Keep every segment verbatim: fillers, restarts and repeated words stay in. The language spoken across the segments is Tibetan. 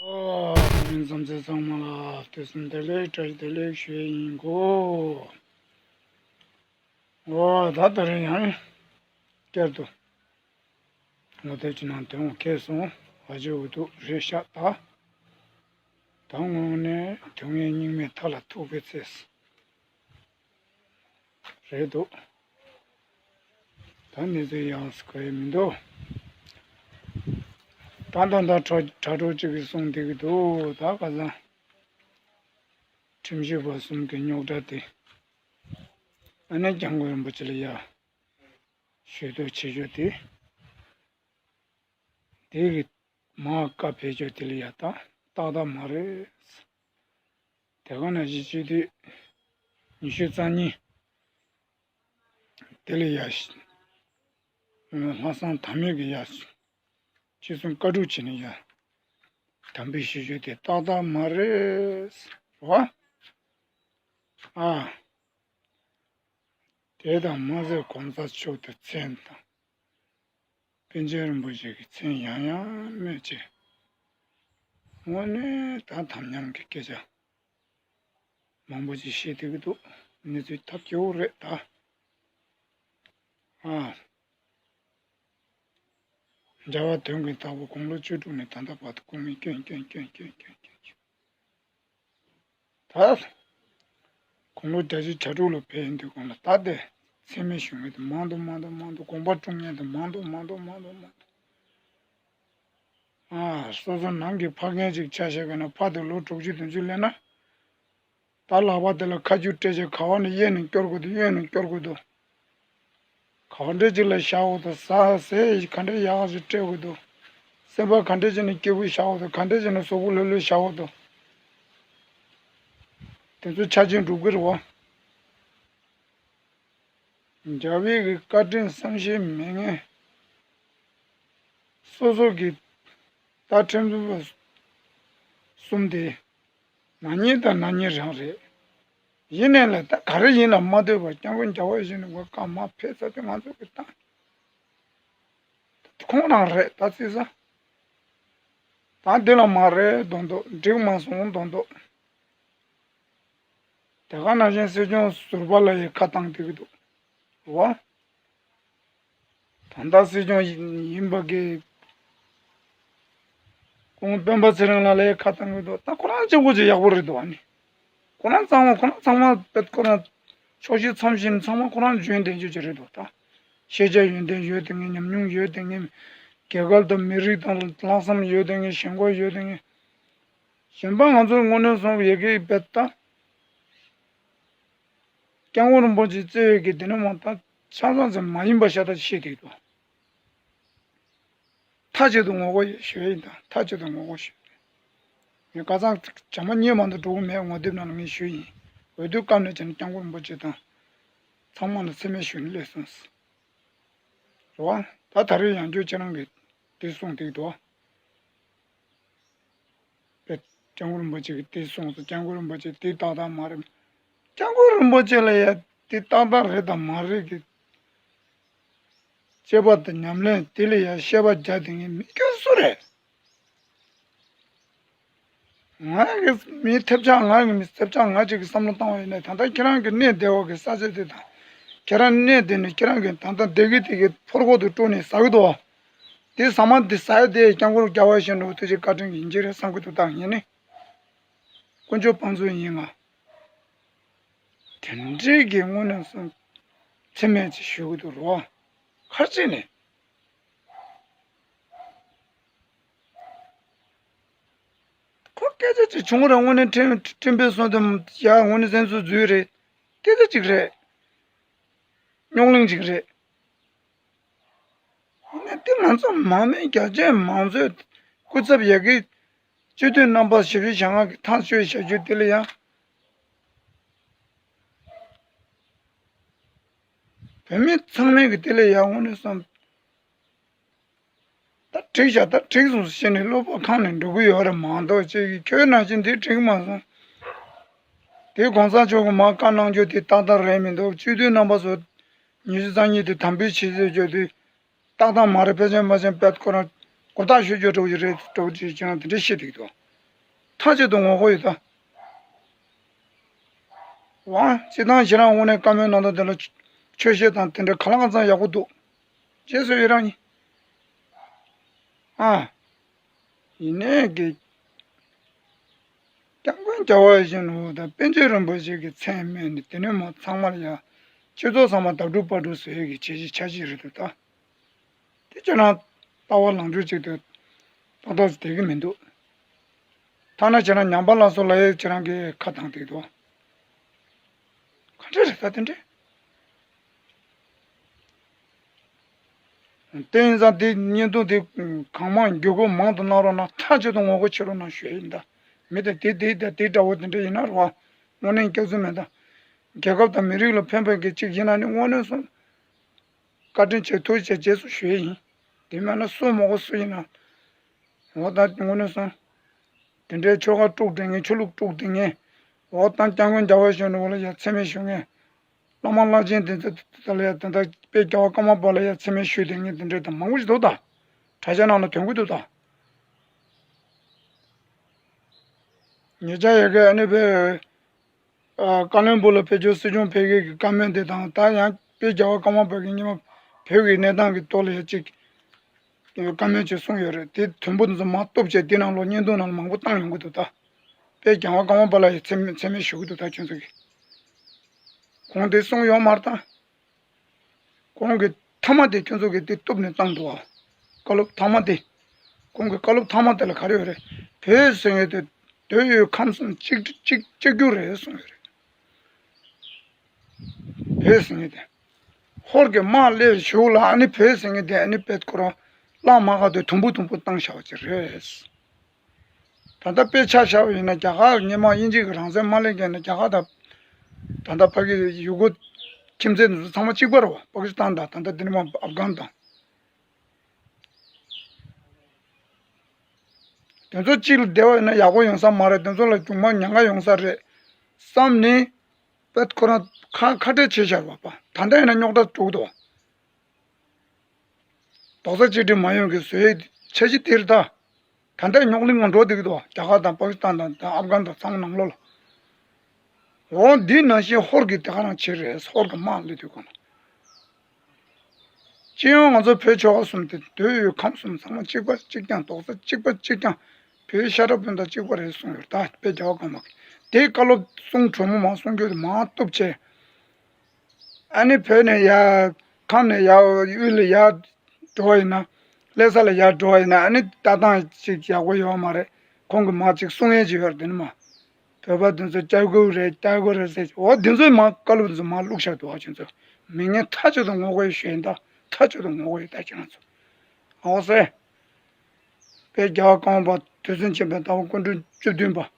ཨོ། ཡིན་ཙམ་ཚེ་ཚང་མ་ལ་དུས་གསུམ་བདེ་ལེགས་བཀྲ་ཤིས་བདེ་ལེགས་ཞུ་ཡི་ཡིན་གོ། ཨོ་ད་ད་རེས་ཡང་བསྐྱར་དུ་ངོ་དེབ་ཀྱི་ནང་དོན་ངོ་ཁེལ་སོང་། ཨ་ཅེ་འུ་ཐུག་རེད་ཤག་ད་ད་དངོས་གནས་དོན་ངན་སྙིགས་མའི་མཐའ་ལ་ཐུག་པའི་ཚེ། རེད་འདུག་ད་གནས་ཚུལ་ཡག་ཟེར་གོ་ཡི་མི་འདུག་ད་ད་ད་དྲ་དྲ་གྲོགས་གཅིག་གིས་གསུངས་བསྡད་ཀྱི་འདུག་ད་ཁ་སང་ཁྲིམས་ཞིབ་པ་གསུམ་གྱི་རྙོག་དྲ་དེ། ཨ་ནི་སྐྱབས་མགོན་རིན་པོ་ཆེ་ལ་ཡ་ཞུ་གཏུག་བྱེད་རྒྱུ་དེ། དེ་གི་མ་བཀའ་ཕེབས་རྒྱུ་དེ་ལ་ཡ་ད་ཏག་ཏག་མ་རེད། དེ་ག་ནང་བཞིན་སྤྱི་འཐུས་ཉི་ཤུ་རྩ་གཉིས་དེ་ལ་ཡ་ལྷག་བསམ་དམ་ཡོད་ཀྱི་ཡ་ཅི་གསུང་བཀའ་སྒྲུབ་བྱས་ནས་ཡ་དམ་འབུལ་ཞུ་རྒྱུ་དེ་ཏག་ཏག་མ་རེད་བ། ཨ། དེ་དང་མ་ཟད་གོང་ས་མཆོག་ཏུ་མཚན་དང་། པཎ་ཆེན་རིན་པོ་ཆེ་གི་མཚན་ཡང་ཡང་སྨོས་བྱས། དངོས་གནས་ད་དམ་ཉམས་ཀྱི་སྐད་ཆ་མང་པོ་ཅིག་བཤད་བསྡད་ཀྱི་འདུག་གནས་ཚུལ་ཐབས་སྐྱོ་བོ་རེད་ད། ཨ། མཇལ་བ་དོན་གྱི་བདག་པོ་དགུང་ལོ་བཅུ་དྲུག་ནས་ད་ལྟ་བར་དུ་སྐུ་ངལ་སྐྱོན་སྐྱོན་སྐྱོན་སྐྱོན་སྐྱོན་སྐྱོན། ད་དགུང་ལོ་བརྒྱད་ཅུ་གྱ་དྲུག་ལ་ཕེབས་ཡོང་དུས་སྒང་ལ་ད་ལྟའི་མཚན་སྨད་ཞུ་མཁན་དེ་མང་དུ་མང་དུ་མང་དུ་དགོངས་པ་སྲུང་མཁན་དེ་མང་དུ་མང་དུ་མང་དུ་མང་དུ། ཨ། སོ་སོ་ནང་གི་ཕ་རྒན་ཅིག་ཆ་བཞག་གི་ན་ཕ་དེ་ལོ་དྲུག་ཅུ་བདུན་ཅུ་སླེབས་ན། ད་ལག་པ་དེ་ལ་ཁ་རྒྱུ་སྤྲད་བྱས་ག་བ་ནས་གཡས་ནས་སྐྱོར་དགོས་འདུག་གཡོན་ནས་སྐྱོར་དགོས་འདུག་ག་འདྲ་ཅིག་ལ་བཞག་འོ་དང་ཟ་ཟས་ག་འདྲ་ཡག་ཅིག་སྤྲད་དགོས་འདུག་སེམས་པ་ག་འདྲ་ཅིག་ནས་སྐྱིད་པོ་བཞག་འོ་དང་ག་འདྲ་ཅིག་ནས་གཟུགས་པོ་ལྷོད་ལྷོད་བཞག་འོ་དང་། དེ་ཚོ་ཆ་རྐྱེན་སྒྲུབ་ཀྱི་རེད་བ། མཇལ་བའི་གི་བཀའ་དྲིན་བསམ་ཤེས་མེད་མཁན། སོ་སོ་གི་ད་ཁྲིམས་རྩོད་པ་གསུམ་དེ་ན་ནིང་དང་ན་ནིང་རང་རེད། ཡིན་ནའི་ལ་ད་ག་རེ་ཡིན་ལ་མ་ལྟོས་པར་སྐྱབས་མགོན་རྒྱལ་བ་ཡིད་བཞིན་ནོར་བུ་བཀའ་མ་ཕེབས་ཚར་དུས་ང་ཚོ་གི་ད་ཁོང་རང་རེད་ད་བརྩི་ས། ད་འདི་ལ་མ་རེད་མདོག་མདོག་འགྲིག་མ་སོང་མདོག་མདོག་དེ་ག་ནང་བཞིན་སྲིད་སྐྱོང་ཟུར་པ་ལ་ཡི་ཁ་བཏང་བསྡད་ཀྱི་འདུག་བ། ད་ལྟ་སྲིད་སྐྱོང་ཡིན་པ་གི་སྐུ་ངོ་སྤེན་པ་ཚེ་རིང་ལགས་ལ་ཡི་ཁ་བཏང་གི་འདུག་ད་ཁོ་རང་གཅིག་པོ་ཅིག་ཡག་པོ་རེད་འདུག་ཨ་ནི། ཁོ་རང་ཚང་མ་ཁོ་རང་ཚང་མ་པད་ཁོ་རང་ཕྱོགས་བཞི་མཚམས་བཞི་ནས་ཚང་མ་ཁོ་རང་འཇོན་ལྡན་རྒྱུ་ཅིག་རེད་འདུག་ད་ཤེས་བྱ་ཡོན་ཏན་ཡོད་དེ་ངས་ཉམས་མྱོང་ཡོད་དེ་ངས་རྒྱལ་ཁབ་དང་མི་རིགས་དང་ལྷག་བསམ་ཡོད་དེ་ངས་ཞེན་ཁོག་ཡོད་དེ་ངས་གཞན་པ་ང་ཚོའི་དངོས་གནས་སོང་ཡི་གེ་བེད་ད། སྐྱབས་མགོན་རིན་པོ་ཆེ་བརྩེ་བའི་གི་དེ་ནི་མ་ད་ཆ་ཚང་ཚང་མ་ཡིན་པ་ཤ་སྟག་ཤེས་ཀྱི་འདུག་མཐའ་གཅིག་ཏུ་ངོ་རྒོལ་ཞུ་ཡིན་ད་མཐའ་གཅིག་ཏུ་ངོ་རྒོལ་ཞུ་ཡིན། ངས་ཁ་སང་བྱ་མ་སྙེ་མང་དུ་འགྲོ་གི་མེད་ངོ་དེབ་ནང་ལ་ངས་ཞུ་ཡིན། འོས་བསྡུ་སྐབས་ནས་བྱས་ནས་སྐྱབས་མགོན་རིན་པོ་ཆེ་དང་ཚང་མ་ལ་མཚན་སྨད་ཞུ་ནས་སླེབས་སོང་། རེད་བ། ད་ད་རེས་ཡང་བསྐྱར་ཁྱེད་རང་གིས་དེ་གསུངས་བསྡད་འདུག་པས་སྐྱབས་མགོན་རིན་པོ་ཆེ་གིས་དེ་གསུངས་སོང་། སྐྱབས་མགོན་རིན་པོ་ཆེ་དེ་ཏག་ཏག་མ་རེད། སྐྱབས་མགོན་རིན་པོ་ཆེ་ལ་ཡ་དེ་ཏག་ཏག་རེད་དང་མ་རེད་ཀྱི་དཔྱད་པ་དང་ཉམས་ལེན་དེ་ལ་ཡ་བཤད་པ་རྒྱག་དེ་ངས་མི་སྐྱོ་སུ་རེད། ང་གི་མི་ཐེབས་ཆག་ང་གི་མི་ཐེབས་ཆག་ང་གཅིག་གི་བསམ་བློ་བཏང་བ་ཡིན་ན་ད་ལྟ་ཁྱེད་རང་གི་གནས་བསྡད་པ་གི་ས་ཆ་དེ་དང་ཁྱེད་རང་གནས་དེ་ནས་ཁྱེད་རང་གི་ད་ལྟ་བསྡད་གི་དེ་གི་ཕོར་གོ་དུ་སྤྲོ་ནས་ཟ་གི་འདུག་དེ་ཟ་མ་དེ་ཟ་ཡ་དེ་སྐྱབས་མགོན་རྒྱལ་བ་ཡིད་བཞིན་ནོར་བུ་ཐུགས་རྗེ་བཀའ་དྲིན་གྱི་ཡིན་གྱི་རེད་བསམ་གི་འདུག་ད་ངས་ནི་དཀོན་མཆོག་དཔང་བཙུན་ཡིན་ང་། དེ་འདྲའི་གི་དངོས་གནས་སོང་མཚན་སྨད་ཅིག་ཞུ་གི་འདུག་རོ། ཁ་ཅིག་ནས། ཁོ་སྐད་ཆ་ཅིག་བྱུང་རེད། དངོས་གནས་ཁྲིམས་ཁྲིམས་དཔོན་སོང་དུས་ཡ་དངོས་གནས་སེམས་གསོ་འཛུལ་རེད། སྐད་ཆ་ཅིག་རེད། རྙོག་གླེང་ཅིག་རེད། དངོས་གནས་དེ་ང་ཚོ་མང་མོས་རྒྱ་ཆེན་མང་གཙོའི་སྐུ་ཚབ་ཡ་གི་སྤྱི་འཐུས་རྣམ་པ་ཞབས་ཞུ་བྱ་ང་གི་ཐག་གཅོད་བྱ་རྒྱུ་དེ་ལ་ཡང་། བོད་མི་ཚང་མས་ཀྱི་དེ་ལས་ཡག་དངོས་གནས་སམ། ད་འགྲིག་བྱ་ད་འགྲིག་སོང་ཟེར་ནས་བློ་ཕམ་ཁེངས་ནས་འགྲོ་གི་ཡོད་རེད་མ་གཏོགས་ཅིག་གིས་ཁྱོད་ནང་བཞིན་འདི་འགྲིག་མ་སོང་། དེ་གོང་ས་མཆོག་གི་མ་བཀའ་གནང་རྒྱུ་དེ་ཏག་ཏག་རེད་མི་འདུག་སྤྱི་འཐུས་རྣམ་པ་ཚོ་ཉི་ཤུ་རྩ་གཉིས་དེ་དམ་འབུལ་བྱེད་ཟེར་རྒྱུ་དེ་ཏག་ཏག་མ་རེད། ཕལ་ཆེར་མ་ཆེན་པད་ཁོ་རང་མགོ་ཐག་ཤོད་རྒྱུ་འགྲོ་གི་རེད་འགྲོ་གི་རེད་ཅེས་ན་དེ་འདྲ་བཤད་འདུག་དོ། མཐའ་གཅིག་ཏུ་ངོ་རྒོལ་ཡོད་ད། ཝང་སྤྱི་བཏང་ཁྱེད་རང་དངོས་གནས་བཀའ་མོལ་གནང་སྟངས་དེ་ལ་ཆོས་བཤད་སྟངས་དེ་འདྲ་ག་ལ་གང་འཚམ་ཡག་པོ་འདུག་རྗེས་སུ་ཡི་རང་ཡིན། ཨ། ཡིན་ནའི་གི། སྐྱབས་མགོན་རྒྱལ་བ་ཡིད་བཞིན་ནོར་བུ་དང་པཎ་ཆེན་རིན་པོ་ཆེ་གི་མཚན་སྨོས་ནས་དེ་ནས་མ་ཚང་མ་ལ་ཡ། སྤྱི་ཚོགས་ཚང་མ་ལྡབ་འགྲུབ་པར་འགྲུབ་བཟོ་ཡས་ཀྱི་བྱས་རྗེས་ཆ་ཤས་རེད་འདུག་ད། དེ་ཁྱེད་རང་ལྟ་བ་ལངས་ཕྱོགས་གཅིག་ཏུ་ཏག་ཏག་ཙམ་བསྡད་ཀྱི་མི་འདུག་ཐ་ན་ཁྱེད་རང་ཉམས་པ་སླར་གསོ་ལ་ཡང་ཁྱེད་རང་གིས་ཁ་བཏང་བསྡད་འདུག་ག་འདྲ་རེད་ད་དེ་འདྲ། དེ་ཡིན་ཙང་དེ་བརྙན་ཐུང་དེ་གང་མང་བརྒྱུད་སྐུར་མང་དུ་གནང་རོགས་གནང་། མཐའ་གཅིག་ཏུ་ངོ་རྒོལ་བྱེད་རོགས་གནང་ཞུ་ཡ་ཡིན་ད། མི་དེ་དེ་དེ་དེ་དེ་འདྲ་བོ་དེ་འདྲ་ཡིན་ན་རེད་བ། དངོས་གནས་སྐྱག་རྫུན་མེད་ད། རྒྱལ་ཁབ་དང་མི་རིགས་ལ་ཕན་པའི་གི་གཅིག་ཡིན་ན་ནི་དངོས་གནས་སོང་། བཀའ་དྲིན་ཆེ། ཐུགས་རྗེ་ཆེ་རྗེས་སུ་ཞུ་ཡི་ཡིན། དེ་མིན་ན་སུ་མོ་གོ་སུ་ཡིན་ན། འོ་ད་དངོས་གནས་སོང་། དེ་འདྲའི་ཆོལ་ཁ་དཀྲུག་དེ་ངས་ཆོས་ལུགས་དཀྲུག་དེ་ངས། འོ་ད་སྐྱབས་མགོན་རྒྱལ་བ་གཞོན་ནུ་ལ་ཡ་མཚན་སྨད་ཞུ་ངས། བླ་མ་བླ་ཆེན་དེ་ཚོ་དེ་ལ་ཡ་དེ་འདྲ་དཔེ་རྒྱལ་བ་ཀརྨ་པ་ལ་ཡ་མཚན་སྨད་ཞུ་དེ་ངས་དེ་འདྲའི་དང་མང་པོ་ཞིག་འདུག་ད། དྲ་རྒྱ་ནང་ལ་ཐོན་གི་འདུག་ད། ཉེ་ཆར་ཡ་གི་ཨ་ནི་བའི། ཨ། བཀའ་བློན་སྦུག་ལ་བོད་ཀྱི་སྲིད་སྐྱོང་ཕེབས་མཁན་གྱི་བཀའ་མོལ་འདི་དང་། ད་ཡང་དཔེ་རྒྱལ་བ་ཀརྨ་པ་གིས་སྔོན་མ་བོད་ཀྱི་གནས་སྟངས་ཀྱི་ཐོག་ལ་ཡ་གཅིག་བཀའ་མོལ་ཅིག་གསུངས་ཡོད་རེད། དེ་དོན་པོ་དེ་ཚོ་མར་གཏུབ་བྱས་དེ་ནང་ལོགས་བརྙན་ཐུང་ནང་ལ་མང་པོ་བཏང་ཡོང་གི་འདུག་ད། དཔེ་རྒྱལ་བ་ཀརྨ་པ་ལ་ཡ་མཚན་མཚན་སྨད་ཞུ་གི་འདུག་ད་ཁྱོད་ཚོ་གིས། ཁོང་དེ་གསུངས་ཡོད་མ་རེད་ད། ཁོང་གི་མཐའ་མ་དེ་ཁྱོད་ཚོ་གིས་དེ་གཏུབ་ནས་བཏང་འདུག་ཨ། བཀའ་སློབ་མཐའ་མ་དེ། ཁོང་གི་བཀའ་སློབ་མཐའ་མ་དེ་ལ་ག་རེ་ཡོད་རེད། བོད་ཟེར་མཁན་དེ་འདོད་ཡོད་ཁམས་གསུམ་གཅིག་གཅིག་གཅིག་གྱུར་རེད་གསུངས་ཡོད་རེད། བོད་ཟེར་མཁན་དེ། ཧོར་གྱི་དམག་སླེབས་གཞུག་ལ་ཨ་ནི་བོད་ཟེར་མཁན་དེ་ཨ་ནི་དཔེ་ཁོ་རང་བླ་མ་ག་དེ་དུམ་བུ་དུམ་བུ་བཏང་བཞག་པ་ཅིག་རེད། ད་ལྟ་དཔེ་ཆ་བཞག་པ་ཡིན་ན། རྒྱ་གར་སྔོན་མ་དབྱིན་ཇི་གི་རང་བཙན་མ་སླེབས་སྔོན་ནས་རྒྱ་གར་དང་། ད་ལྟ་ཕ་གི་ཡུ་གུར་ཁྱིམ་མཚེས་འདི་ཚོ་ཚང་མ་གཅིག་པ་རེད་བ། པ་ཀི་སི་ཐན་དང་། ད་ལྟ་འདི་ནས་མར་ཨབ་གྷན་དང་། དེ་ཚོ་གཅིག་ལ་བསྡད་པ་ཡིན་ན་ཡག་པོ་ཡོང་ས་མ་རེད། དེ་ཚོ་ལ་གྱོང་མ་ཉེན་ཁ་ཡོང་ས་རེད་བསམ་ནས། པད་ཁོ་རང་ཁ་ཁ་བྲལ་བྱས་བཞག་པ་པ། ད་ལྟ་ཡིན་ན་རྙོག་དྲ་འགྲོ་གི་འདུག་རྡོག་རྩ་གཅིག་སྒྲིལ་མ་ཡོང་གི་བཟོ་ཡས་འཆར་གཞི་དེ་རེད་ད། ད་ལྟ་རྙོག་གླེང་ངང་འགྲོ་བསྡད་ཀྱི་འདུག་རྒྱ་གར་དང་པ་ཀི་སི་ཐན་དང་ཨབ་གྷན་དང་ཚང་མ་ནང་ལོགས་ལ། འོ་འདི་ནང་བཞིན་ཧོར་གྱི་དེ་ག་རང་བྱེད་རེད། ཧོར་གྱི་དམག་སླེབས་དུས་གང་ལ། སྤྱི་ཡོངས་ང་ཚོ་བོད་ཆོལ་ཁ་གསུམ་དེ་འདོད་ཡོད་ཁམས་གསུམ་ཚང་མ་གཅིག་པ་གཅིག་རྐྱང་། རྡོག་རྩ་གཅིག་པ་གཅིག་རྐྱང་། བོད་ཤ་ཁྲག་སྤུན་ཟླ་གཅིག་པ་རེད་གསུངས་ཡོད་ད། དཔེ་རྒྱལ་བ་ཀརྨ་གིས་དེ་བཀའ་སློབ་གསུང་དྲོན་མོ་མང་གསུང་རྒྱུ་དེ་མང་གཏུབ་བྱས། ཨ་ནི་བོད་ནས་ཡར་ཁམས་ནས་ཡར་དབུས་ལ་ཡར་འགྲོ་བ་ཡིན་ན། ལྷ་ས་ལ་ཡར་འགྲོ་བ་ཡིན་ན་ཨ་ནི་ལྟ་སྟངས་ཅིག་ཡག་པོ་ཡོད་མ་རེད། ཁོང་གིས་མར་ཅིག་གསུང་ཡས་ཅིག་ཡོད་རེད། དེ་ནི་མ། བོད་པ་དེ་ཚོ་སྐྱབས་མགོན་རེད། སྐྱབས་མགོན་རེད་ཟེར། འོ་དེ་ཚོས་མར་བཀའ་སློབ་དེ་ཚོ་མར་བླུགས་བཞག་འདུག་ཨ། ཁྱོད་ཚོ་མི་ངན་མཐའ་གཅིག་ཏུ་ངོ་རྒོལ་ཞུ་ཡིན་ད། མཐའ་གཅིག་ཏུ་ངོ་རྒོལ་ཡིན་ད་ཁྱེད་རང་ཚོ། ཨོ་སེ། དཔེ་རྒྱལ་བ་ཀརྨ་པ་དུས་གསུམ་མཁྱེན་པའི་ཟླ་བ་སྐུ་ཕྲེང་བཅུ་བདུན་པ།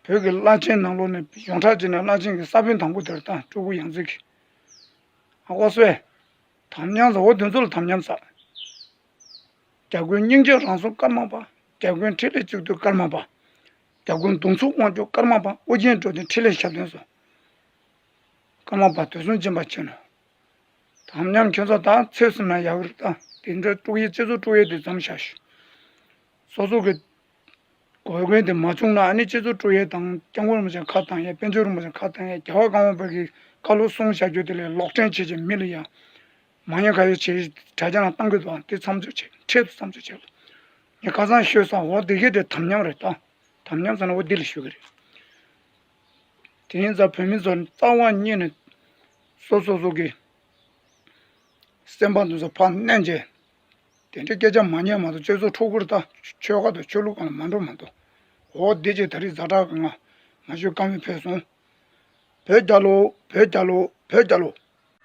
བོད་ཀྱི་བླ་ཆེན་ནང་ལོགས་ནས་ཡོངས་གྲགས་བྱས་ནས་བླ་ཆེན་གྱི་ས་བོན་དང་པོ་དེ་རེད་ད། སྤྲུལ་སྐུ་ཡང་རྩེ་གི། ཨ་ཁོ་སོས། དམ་ཉམས་ཟ། འོ་དེ་ཚོ་ལ་དམ་ཉམས་ཟ། རྒྱལ་མགོན་སྙིང་རྗེ་རང་གཟུགས་ཀརྨ་པ། རྒྱལ་མགོན་འཕྲིན་ལས་གཅིག་བསྡུས་ཀརྨ་པ། རྒྱལ་མགོན་གདུང་འཚོབ་དབང་ཕྱུག་ཀརྨ་པ། ཨོ་རྒྱན་འགྲོ་དོན་འཕྲིན་ལས་ཞབས་བརྟན་སོགས། ཀརྨ་པ་དུས་གསུམ་མཁྱེན་པ་མཁྱེན་ནོ། དམ་ཉམས་ཁྱོད་ཚོ་ད་ཚོད་ཟིན་ན་ཡག་གི་རེད་ད། དེ་འདྲ་དཀྲུག་ཡས། སྤྱི་ཚོགས་དཀྲུག་ཡས་དེ་མཚམས་བཞག་ཤོག་སོ་སོ་གི་གོ་མཁན་དེ་མ་བྱུང་ན་ཨ་ནི་སྤྱི་ཚོགས་དཀྲུག་ཡས་དང་། སྐྱབས་མགོན་རིན་པོ་ཆེ་ཁ་བཏང་ཡས། པཎ་ཆེན་རིན་པོ་ཆེ་ཁ་བཏང་ཡས། རྒྱལ་བ་ཀརྨ་པ་གི་བཀའ་སློབ་གསུང་བཞག་རྒྱུ་དེ་ལས་ལོག་འགྲེལ་བྱས་བྱས་མི་ལ་ཡང་མ་ཉེས་ཁ་གཡོགས་བྱས། དྲ་རྒྱ་ནང་བཏང་གི་འདུག་དེ་མཚམས་འཇོག་བྱས། འཕྲལ་དུ་མཚམས་འཇོག་བྱས། ངས་ཁ་སང་ཤོད་ས། འོ་དེ་གས་དེ་དམ་ཉམས་རེད་ད། དམ་ཉམས་ཟེར་ན་འོ་འདི་ལ་ཞུ་གི་རེད། དེ་ཡིན་ཙང་བོད་མི་ཚོ་རྩ་བ་ཉིད་ནས་སོ་སོ་སོ་གི་སེམས་པ་འདི་ཚོ་ཕར་མནན་བྱས། དེ་འདྲའི་སྐད་ཆ་མ་ཉན་མ་གཏོགས་སྤྱི་ཚོགས་འཁྲུག་པོ་རེད་ད། ཆོལ་ཁ་དང་ཆོས་ལུགས་སྒང་ལ་མ་འགྲོ་མ་གཏོགས། འོ་འདི་ཅིག་ད་རེས་ཛ་དྲག་གི་ང་ང་ཞོལ་བཀའ་མོལ་ཕེབས་སོང་། བོད་རྒྱལ་ལོ། བོད་རྒྱལ་ལོ། བོད་རྒྱལ་ལོ།